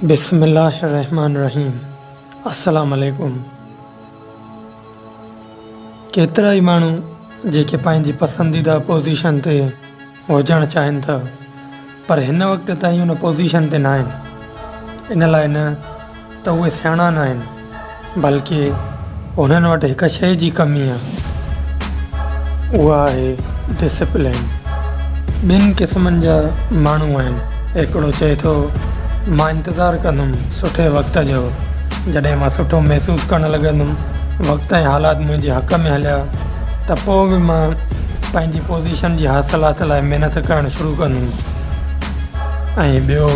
بسم الله الرحمٰن الرحيم السلام عليڪم ڪيترا ئي ماڻهو جيڪي پنهنجي پسنديده پوزيشن تي هجڻ چاهين ٿا پر هن وقت تائين ان پوزيشن تي ناهن ان لاء نه ته اهي سياڻا ناهن، بلڪه انهن وٽ هڪ شيء جي ڪمي آهي، اها آهي ڊسپلين. ٻن قسمن جا ماڻهو آهن، هڪڙو چئي ٿو، مان انتظار ڪندم سٺي وقت جو، جڏهن مان سٺو محسوس ڪرڻ لڳندم، وقت ۽ حالات منهنجي حق ۾ هليا ته پوء به مان پنهنجي پوزيشن جي حاصلات لاء محنت ڪرڻ شروع ڪندم. ۽ ٻيو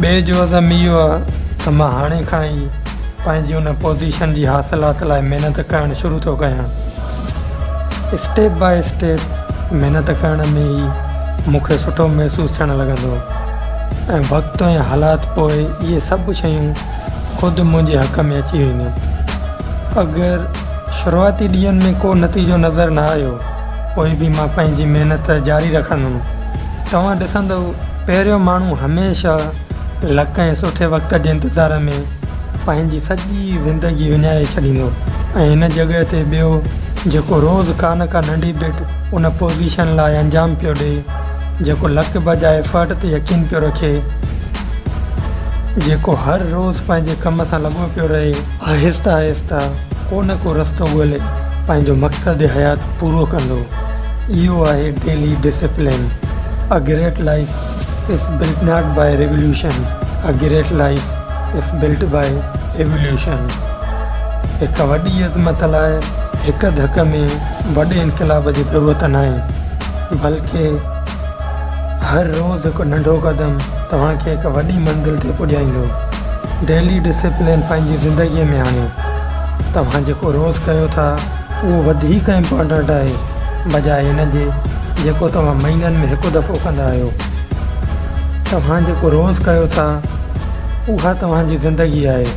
ٻئي جو عزم اهو آ ته مان هاڻي کان ئي پنهنجي ان پوزيشن جي حاصلات لاء محنت ڪرڻ شروع ٿو ڪيان. اسٽيپ باء اسٽيپ محنت ڪرڻ ۾ ئي مون کي سٺو محسوس ٿيڻ لڳندو ۽ وقت ۽ حالات پوء اهي سڀ شيون خود منهنجي حق ۾ اچي وينديون. اگر شروعاتي ڏينهن ۾ ڪو نتيجو نظر نه آيو پوء به مان پنهنجي محنت جاري رکندم. توهان ڏسندؤ پهريون ماڻهو هميشه لڪ ۽ سٺي وقت جي انتظار ۾ پنهنجي سڄي زندگي وڃائي ڇڏيندو ۽ ان جڳهه تي ٻيو جيڪو روز ڪا نه ڪا ننڍي بٽ ان پوزيشن لاء انجام پيو ڏئي، جيڪو لڪ بجاء ايفرٽ تي يقين پيو رکي، جيڪو هر روز پنهنجي ڪم سان لڳو پيو رهي، آهستي آهستي ڪو نه ڪو رستو ڳولي پنهنجو مقصد حيات پورو ڪندو. اهو آهي daily discipline. A great life is built not by revolution, a great life is built by evolution. هڪ وڏي عظمت لاء هڪ ڌڪ ۾ وڏي انقلاب جي ضرورت ناهي، بلڪه هر روز هڪ ننڍو قدم توهان کي هڪ وڏي منزل تي پڄائيندو. ڊيلي ڊسپلين پنهنجي زندگيء ۾ آڻيو. توهان جيڪو روز ڪيو ٿا اهو وڌيڪ امپارٽنٽ آهي بجاء ان جي جيڪو توهان مهينن ۾ هڪ دفعو ڪندا آهيو. توهان جيڪو روز ڪيو ٿا اها توهان جي زندگي آهي.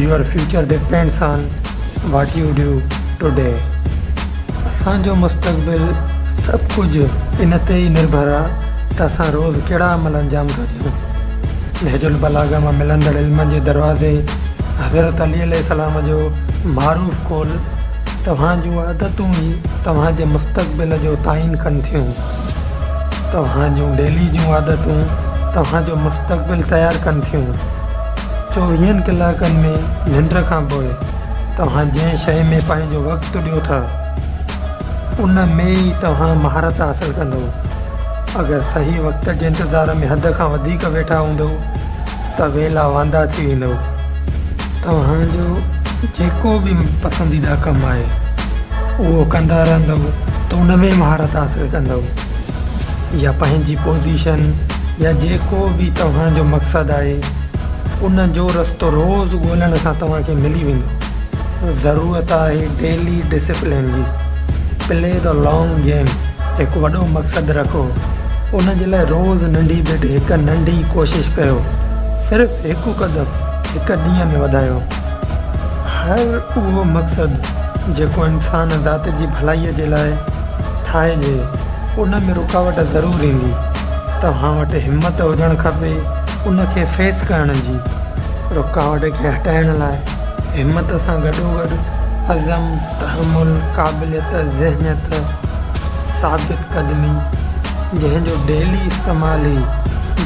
Your future depends on what you do today. اسان جو مستقبل سڀ ڪجهه ان تي ئي نرڀر آ ته اسان روز ڪهڙا عمل انجام ٿا ڏيون. نهج البلاغه مان ملندڙ علم جي دروازي حضرت علي عليه السلام جو معروف قول توهان جون عادتون ئي توهان جي مستقبل جو تعين ڪن ٿيون. توهان جون ڊيلي جون عادتون توهان جو مستقبل تيار ڪن ٿيون. چوويهن ڪلاڪن ۾ ننڊ کان پوء توهان جنهن شيء ۾ پنهنجو وقت ڏيو ٿا ان ۾ ئي توهان مهارت حاصل ڪندؤ. اگر صحيح وقت جي انتظار ۾ حد کان وڌيڪ ويٺا هوندؤ ته ويلا واندا ٿي ويندؤ. توهان جو جيڪو به پسنديده ڪم آهي اهو ڪندا رهندؤ ته ان ۾ مهارت حاصل ڪندؤ يا پنهنجي پوزيشن يا جيڪو به توهان جو مقصد آهي ان جو رستو روز ڳولڻ سان توهان کي ملي ويندو. ضرورت آهي ڊيلي ڊسپلين جي. پلي the long game هڪ وڏو مقصد رکو ان جي لاء روز ننڍي بٽ هڪ ننڍي ڪوشش ڪيو صرف هڪ قدم هڪ ڏينهن ۾ وڌايو. هر اهو مقصد جيڪو انسان ذات جي ڀلائي جي لاء ٺاهجي ان ۾ رڪاوٽ ضرور ايندي. توهان وٽ همت هجڻ کپي ان کي فيس ڪرڻ جي. رڪاوٽ کي هٽائڻ لاء همت سان گڏوگڏ عزم، تحمل، قابليت، ذهنيت، ثابت قدمي جنهن جو ڊيلي استعمال ئي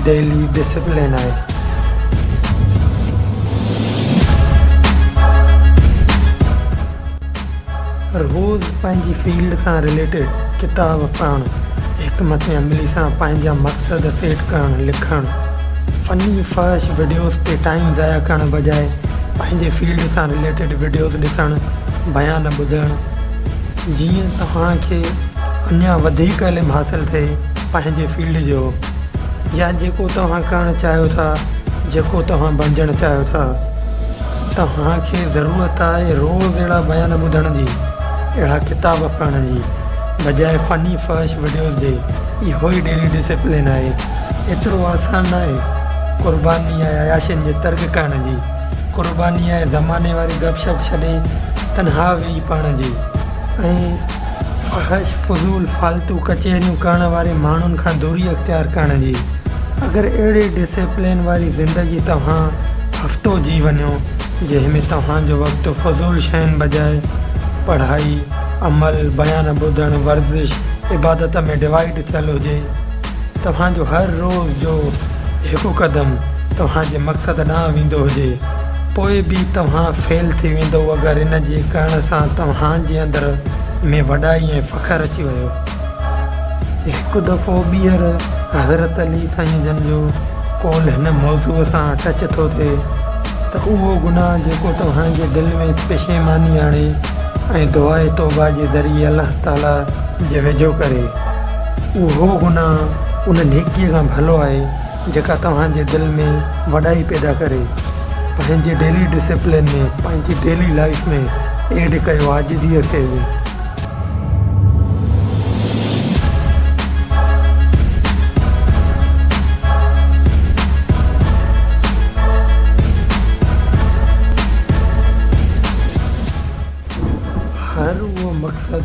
ڊيلي ڊسپلين آهي. روز پنهنجي فيلڊ سان رليٽيڊ ڪتاب پڙهڻ، حڪمت عملي سان پنهنجا مقصد سيٽ ڪرڻ، لکڻ، فني فحش وڊيوز تي ٽائيم ضايع ڪرڻ بجاء پنهنجي فيلڊ سان رليٽيڊ وڊيوز ڏسڻ، بيان ٻڌڻ، جيئن توهان کي اڃا وڌيڪ علم حاصل ٿئي پنهنجي فيلڊ جو يا جيڪو توهان ڪرڻ چاهيو ٿا، جيڪو توهان بڻجڻ چاهيو ٿا. توهان کي ضرورت آهي روز اهڙا بيان ٻڌڻ جي، اهڙا ڪتاب پڙهڻ جي، بجاء فني فحش وڊيوز جي. اهو ئي ڊيلي ڊسپلين آهي. ايترو آسان ناهي قرباني آهي عياشين جي ترڪ ڪرڻ جي، قرباني آهي زماني واري گپ شپ ڇڏي تنها ويهي پڙهڻ جي ۽ فحش فضول فالتو ڪچهريون ڪرڻ واري ماڻهن کان دوري اختيار ڪرڻ جي. اگر اهڙي ڊسيپلين واري زندگي توهان هفتو جي وڃو جنهن ۾ توهان جو وقت فضول شين بجاء پڙهائي، عمل، بيان ٻڌڻ، ورزش، عبادت ۾ ڊوائيڊ ٿيل هجي، توهان جو هر روز جو هڪ قدم توهان جي مقصد ڏانهن ويندو هجي، پوء به توهان فيل ٿي ويندؤ اگر ان جي ڪرڻ سان توهان جي اندر ۾ وڏائي ۽ فخر اچي ويو. هڪ دفعو ٻيهر حضرت علي سائين جن جو قول هن موضوع سان ٽچ ٿو ٿئي ته اهو گناهه جيڪو توهان جي دل ۾ پشيماني آڻي ۽ دعاء توبه جي ذريعي الله تعاليٰ جي ويجهو ڪري اهو گناهه ان نيڪيء کان ڀلو آهي جيڪا توهان جي دل ۾ وڏائي پيدا ڪري. پنهنجي ڊيلي ڊسيپلين ۾ پنهنجي ڊيلي لائيف ۾ ايڊ ڪيو عاجزيء کي به. هر اهو مقصد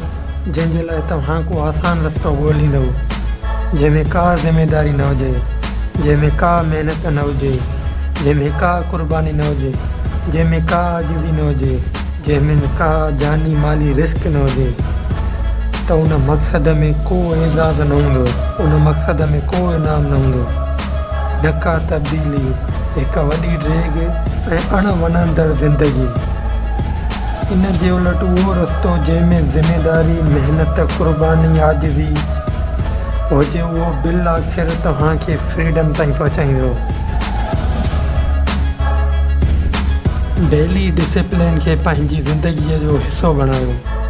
جنهن جي لاء توهان ڪو آسان رستو ڳوليندؤ، جنهن ۾ ڪا ذميداري نه هجي، جنهن ۾ ڪا محنت نه هجي، جنهن ۾ ڪا قرباني نه هجي، جنهن ۾ ڪا عاجزي نه هجي، جنهن ۾ ڪا جاني مالي رسڪ نه هجي ته ان مقصد ۾ ڪو اعزاز نه هوندو، ان مقصد ۾ ڪو انعام نه هوندو، نه ڪا تبديلي، هڪ وڏي ڊيگهه ۽ اڻ وڻندڙ زندگي. ان جي الٽ اهو رستو جنهن ۾ ذميداري، محنت، قرباني، عاجزي هجي اهو بالآخر توهان کي فريڊم تائين پهچائيندو. ڊيلي ڊسيپلين کي پنهنجي زندگيء جو حصو بڻايو.